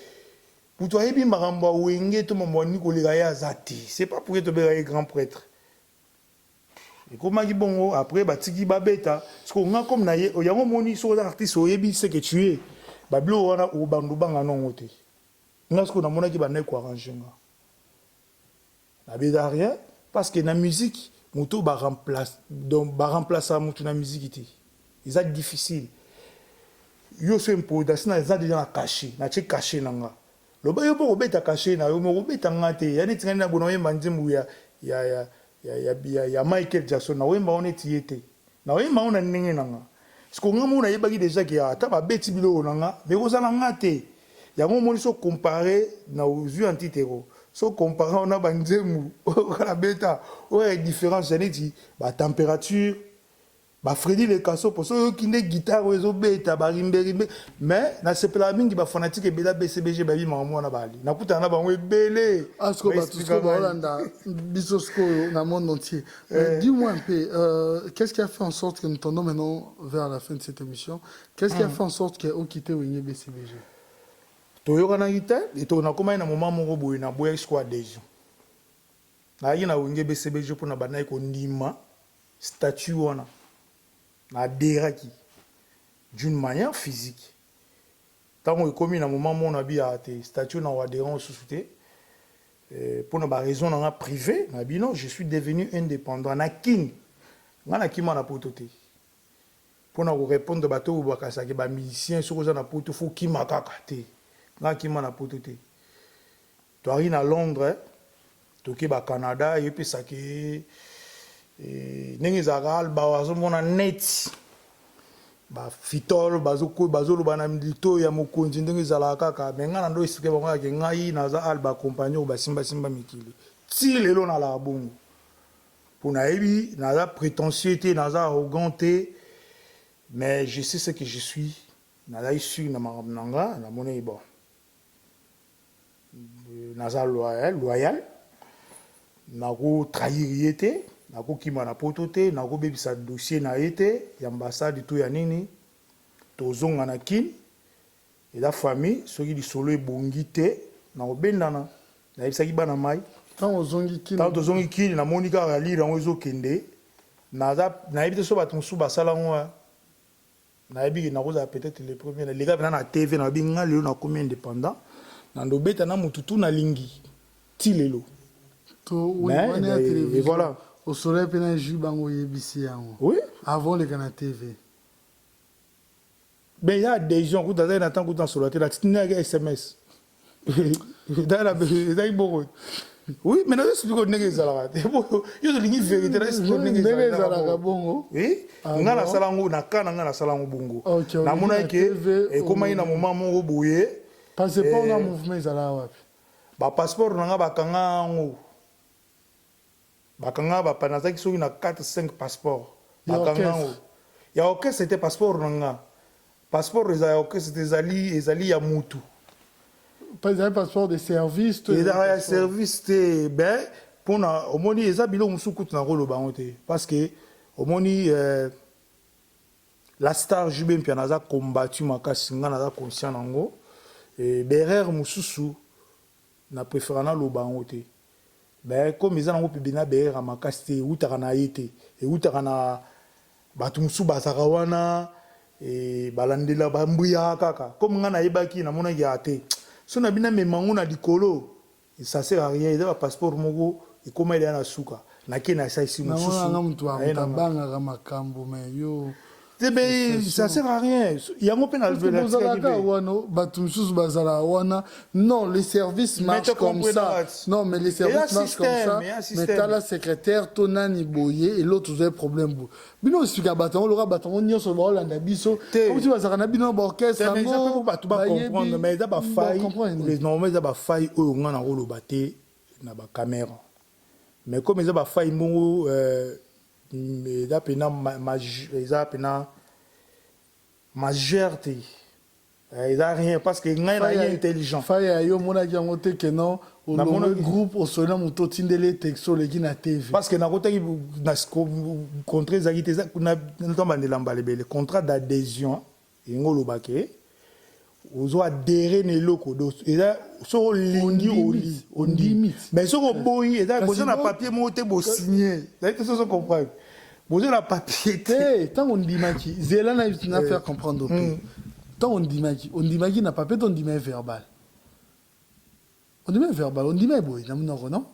moto ayebi makambo ya Wenge to mambo ya nini koleka ye aza te. C'est pas pour ye tobeka ye grand prêtre. Ekomaki bongo, après batiki babeta. Siko nga comme na ye yango, omoni, soki oza artiste, oyebi ce que tu es, babiloko wana obanda obanga nango te. Nga sikoyo namonaki bandaki koarrange nga, nabeta rien, parce que na musique moto baremplace, donc baremplaçaka motu na musique te, eza difficile. Yo so imposi na eza déjà na cachet, natie cachet na nga, loba yo mpo kobeta cachet na yo, me kobeta nga te. Ya neti ngai na bona oyemba nzembo ya Michael Jackson, nakoyemba ngo neti ye te, nakoyemba ngo na ndenge na nga. Siko nga moko nayebaki déjà ke ata babeti biloko na nga, me kozala nga te. Yango omoni, so compare na ozwi antitero, so compare wana banzembo oyo nabeta, oyo ya différence ya neti batempérature, bafredi lekaso, po so oyoki nde guitare oyo ezobeta barimberimbe. Mais nasepelaka mingi, bafanatike ebele ya BCBG bayebi makambo wana, bali nakutana na bango ebele. Bato baolanda biso sikoyo na monde entier. Mais dis-moi un peu, qu'est-ce qui a fait en sorte que nous tendons maintenant vers la fin de cette émission, qu'est-ce qui a fait en sorte que okite Wenge BCBG? Toyokanaki te, eto nakomaki na moment moko boye, naboyaki sikoyo adhésion. Nayaki na Wenge BCBG mpona bandaki kondima statut wana, na adhéraki d'une manière physique. Ntango ekomi na moment moko, nabi ya te, statut na adhérent lisusu te mpona baraison na nga privé na bino. Je suis devenu indépendant na Kini, nga nakima na poto te. Mpona korépondre bato oyo bakasaki bamusicien, soki oza na poto fo kima kaka te, nga kima na poto te. Toaki na Londres, toke bacanada, eyepesaki ndenge ezalaka. Alba azomona neti bafitole bazoloba na lito ya mokonzi ndenge ezalaka kaka. Me ngai na ndo explique bango yake ngai naza Alba compagnie oyo basimbasimba mikili ti lelo, nalaka bongo mpo nayebi naza prétentieux te, naza arrogant te, mais je sais ce que je suis. Nazali sûr na makambo na nga. Namoni bon, naza loyal, nakotrahir ye te, nakokima na poto te, nakobebisa dossier na ye te ya ambassade to ya nini. Tozonga na Kine, eza famille. Soki lisolo ebongi te, nakobendana, nayebisaki bana mai. Ntango ozongi Kine? Ntango tozongi Kine, namoni kaka lire yango ezokende. Naza nayebi te so bato mosusu basala ngo. Nayebi ke nakozala peut-être le premier naleka mpena na TV, nayebi nga lelo nakomi indépendant, na ndobeta na motu tu nalingi ti lelo. To wana ya télévision, voilà, osola mpe na jus bango, oyebisi yango? Oui. Avant oleka na TV? Ben ya adhésion kuta azali na ntango kuta nasola te, natindaki SMS, ezalaki bongo. Oui, mais nazo expliquer ndenge ezalaka te. Yo tolingi vérité, nazo expliquer ndenge Ndenge ezalaka bongo. Oui. Ah Nga bon? Nasala yango na ka na nga, nasala yango bongo. Ok, Namonaki ke oleki na TV, ekomaki na moment moko boye. Passeport na mouvement ezalaka wapi? Bapasseport na nga bakanga yango, bakanga bapa. Nazalaki soki na 4 5 passeport. Ya Bakanga orchestre? yango. Ya orchestre te, passeport na nga. Passeport eza ya orchestre te, ezali ya mutu. Ezali passeport de service to ezali Ezalaka ya passeport? service te. Ben, mpona omoni, eza biloko mosusu kutu nakoloba yango te, parce que omoni, la star JB Mpiana aza combattu makasi. Nga naza conscient nango. Berere mosusu na préféra naloba yango te. Ben, comme eza nango mpe na berere ya makasi te, eutaka na ye te, eutaka na bato mosusu bazalaka wana, balandela, bambuyaka kaka. Comme nga nayebaki, namonaki ya te, so na bino amema yango na likolo, ça sert à rien. Eza bapasseport moko ekóma eleya na suka, nake na esalisi Namona nga mosusu. Moto Naye moto na nga. Abangaka makambo, mais yo Te, mais ça sert à rien, yango mpe. Bozalaka wana, bato mosusu bazalaka wana. Non, les services marchent comme ça. Non, mais les services marchent comme ça. Mais tala, secrétaire to nani boye, eloko tozali problème boye, bino osika bato yango loka, bato yango nyonso baolanda biso comme si bazalaka na bino baorchestre. Yango bato bacomprendre, mais eza bafaille. Normalement eza bafaille oyo nga nakoloba te na bacaméra, mais comme eza bafaille mbongo, eza mpena majeure te, eza rien, parce que ngai na ye intelligent. Faille ya yo, omonaki yango te ke non, olongwe groupe, osoli na moto, otindeli texte, oleki na TV? Parce que nakotaki na contrat, ezalaki te natambandela mbala ebele. Contrat d'adhésion yango olobake ozo adhérer na eloko. Eza soki olingi, oli ondimi, mais soki oboyi, eza boza na papier moko te bosigne. Ezali te, soso comprendre, boza na papier te. Ntango ondimaki, zela na faire comprendre pe. Ntango ondimaki, ondimaki na papier to ondimaki verbal? Ondimaki verbal, ondimaki boye na monoko, non,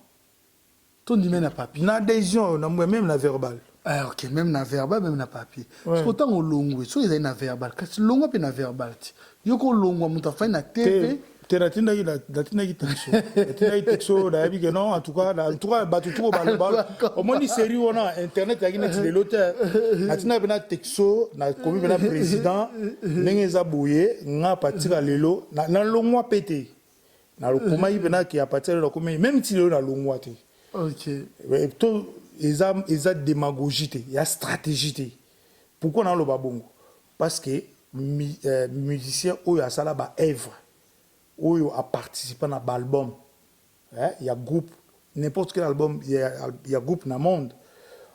to ondimaki na papier? Na adhésion, na même na verbal. Ah, ok, même na verbal, même na papier. Soki ntango olongwe, soki ezali na verbal, kasi longwa mpe na verbal ti yo kolongwa, moto afai na TV. Te, natindaki texto, natindaki texto. Nayebi ke non, en tout cas bato tuko baloba, omoni série wana, internet ezalaki neti lelo te. Natindaki mpena texto, nakomi mpena président ndenge eza boye: nga patika lelo nalongwa mpe te. Nakomaki mpena ke à partir lelo nakomi, même ti lelo nalongwa te. To eza démagogie te, ya stratégie te. Pourquoi naloba bongo? Parce que musicien oyo asala baœuvre, oyo aparticipa na baalbum, eh, ya groupe, n'importe quel album ya groupe na monde,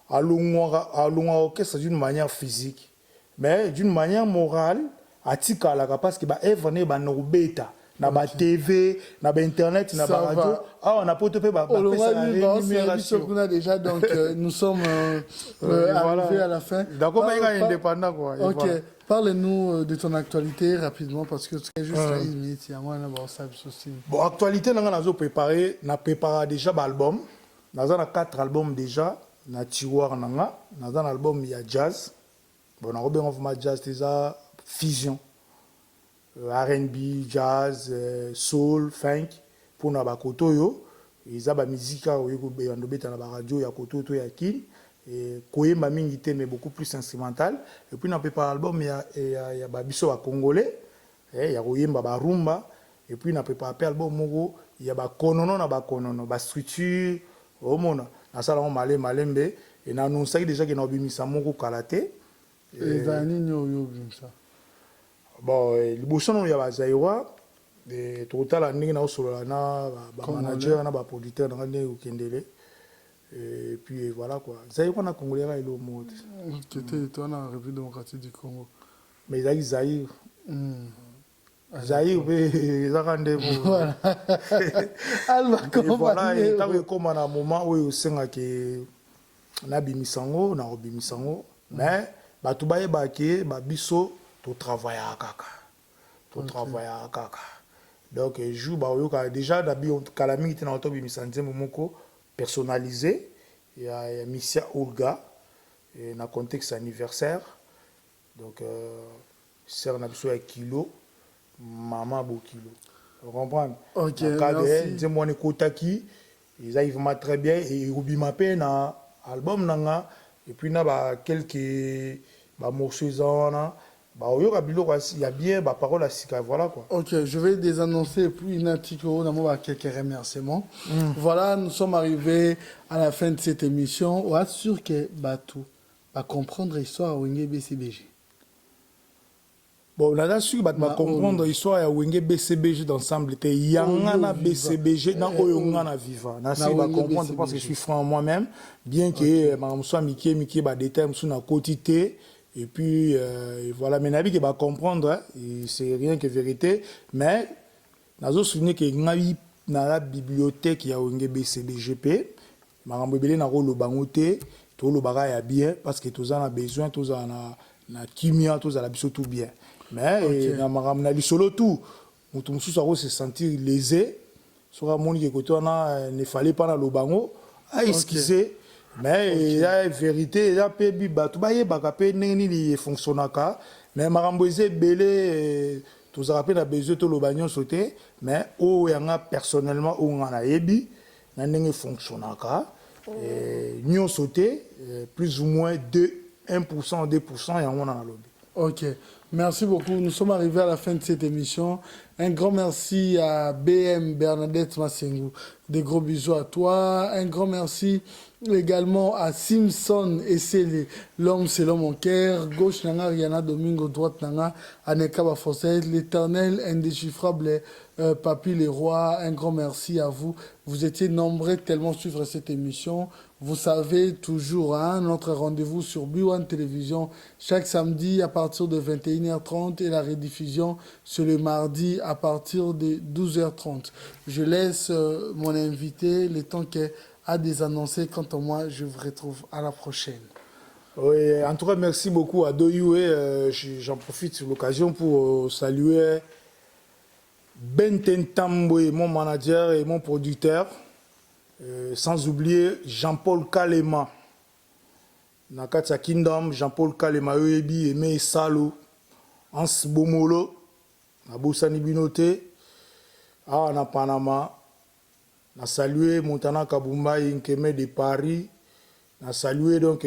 alongwaka orchestre d'une manière physique, mais d'une manière morale atikalaka, parce que baœuvre nde banda kobeta na batv, na bainternet, na baradio awa na poto mpe bapesaka rémunération kuna déjà. Donc nous sommes arrivés à la fin. D'accord, mais indépendant quoi. Ok, voilà. Parle-nous de ton actualité rapidement, parce que c'est juste une minute, il y a moi ça aussi. Bon, actualité nanga, nazo préparer, na préparé déjà ba album. Naza na quatre albums déjà na tiroir nanga. Naza na album ya jazz. Bon, nakobenga vraiment jazz, eza fusion, R&B, jazz, soul, funk. Mpona bakoto oyo eza bamiziki kaka oyo bando obeta na baradio ya koto to ya Kine, koyemba mingi te, mais beaucoup plus instrumental. Et puis na prépare album ya babiso bacongolais, ya koyemba barumba. Et puis na prépare mpe album moko ya bakonono na bakonono, bastructure. Omona, nasala yango malembe malembe e naannonsaki déjà ke na obimisa moko kala te. Ezala nini oyo obimisa? Bon, liboso nano ya bazaïrois, tokotala ndenge naosolola na bamanager na baproducteur nanga, ndenge kokendele. Et puis voilà quoi, Zaïrois na congolais kaka eloko moko te. Tete, toa na République démocratique du Congo. Mais ezalaki Zaïre. Zaïre mpe ezaka nde. Ntango ekóma na moment oyo osengaki nabimisa yango, nakobimisa yango, mais bato bayebake babiso totravaillaka kaka, totravaillaka kaka. Donc jour baoyoka déjà nabi kala mingi te, na tobimisa nzembo moko personnalisé ya Misia Olga na contexte anniversaire. Donc sœur na biso ya kilo, mama bokilo, comprendre? Ok. Cadre nzembo wana ekotaki. Ezali vraiment très bien ekobima pe na album na nga et puis na ba quelques ba morceaux eza wana bakoyoka biloko ya bien, ba paroles ya sika, voilà quoi. Ok, je vais désannoncer et puis natiko na mwa quelques remerciements. Voilà, nous sommes arrivés à la fin de cette émission. Oza sûr que bato ba comprendre histoire ya Wenge BCBG? Bon, naza soki bato bacomprendre histoire ya Wenge BCBG d'ensemble te, yanga na BCBG na oyo nga na viva, nasi bacomprendre parce que je suis franc moi-même, bien que makambo mosusu ya mike mike, badétail mosusu nakoti te. Et puis voilà, mais nayebi ke bacomprendre, c'est rien que vérité. Mais nazosouligner ke ngai na la bibliothèque ya Wenge BCBG mpe makambo ebele nakoloba yango te. Tolobaka ya bien parce que toza na besoin tozala na kimia, tozala biso tout bien. Mais na makambo na lisolo tout, moto mosusu ako se sentir lésé soki amoni ke kote wana ne fallait pas naloba yango, aexcuse. Mais eza vérité, eza mpe bi bato bayebaka mpe ndenge nini efonctionnaka. Mais makambo eza ebele, tozalaka mpe na besoin toloba nyonso te. Mais oyo yanga personnellement, oyo nga nayebi na ndenge efonctionnaka, nyonso te, plus ou moins 2 1%, 2%, yango wana nalobi. Ok, merci beaucoup. Nous sommes arrivés à la fin de cette émission. Un grand merci à BM Bernadette Massengou. Des gros bisous à toi. Un grand merci également à Simpson et l'homme c'est l'homme en cœur. Gauche na nga Rihanna Domingo, droite na nga Aneka Bafosset, l'éternel indéchiffrable Papy Leroy. Un grand merci à vous. Vous étiez nombreux tellement suivre cette émission. Vous savez toujours, hein, notre rendez-vous sur B1 Télévision chaque samedi à partir de 21h30 et la rediffusion c'est le mardi à partir de 12h30. Je laisse mon invité le temps qu'il a des annonces. Quant à moi, je vous retrouve à la prochaine. Oui, en tout cas, merci beaucoup à Doyoué. J'en profite sur l'occasion pour saluer Ben Tambwe, mon manager et mon producteur. Sans oublier Jean-Paul Kalema. Na kati ya Kingdom, Jean-Paul Kalema oyebi, Aimé Salo, Hans Bomolo, nabosani bino te. Awa na Panama, na saluer Montana Kabumbai Nkeme de Paris, na saluer donc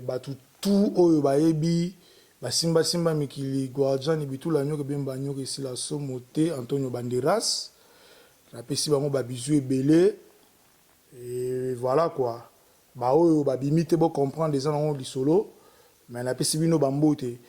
bato tout oyo bayebi basimbasimba mikili, Guardian Bitula Nyoka Bemba Nyoka esila somo te, Antonio Banderas, napesi bango babisous ebele. Et voilà quoi, baoyo babimi te, bocomprendre, eza nango lisolo. Mais napesi bino bambote.